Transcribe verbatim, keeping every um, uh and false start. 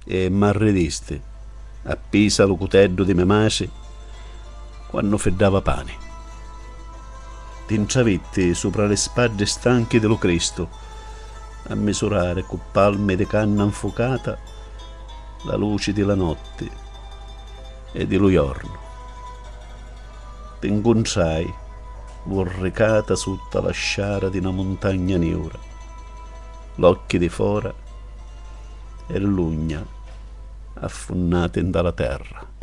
e m'arridisti, appisa a lu cuteddu di me matri, quannu fiddava pani. Ti ntravitti supra li spaddi stanchi di lu Cristu, a misurari cu palmi di canna nfucata la luci di la notti e di lu jornu. Ti ncuntrai vurricata sutta la sciara di na muntagna niura, l'occhi di fora e l'ugna affunnati nta la terra.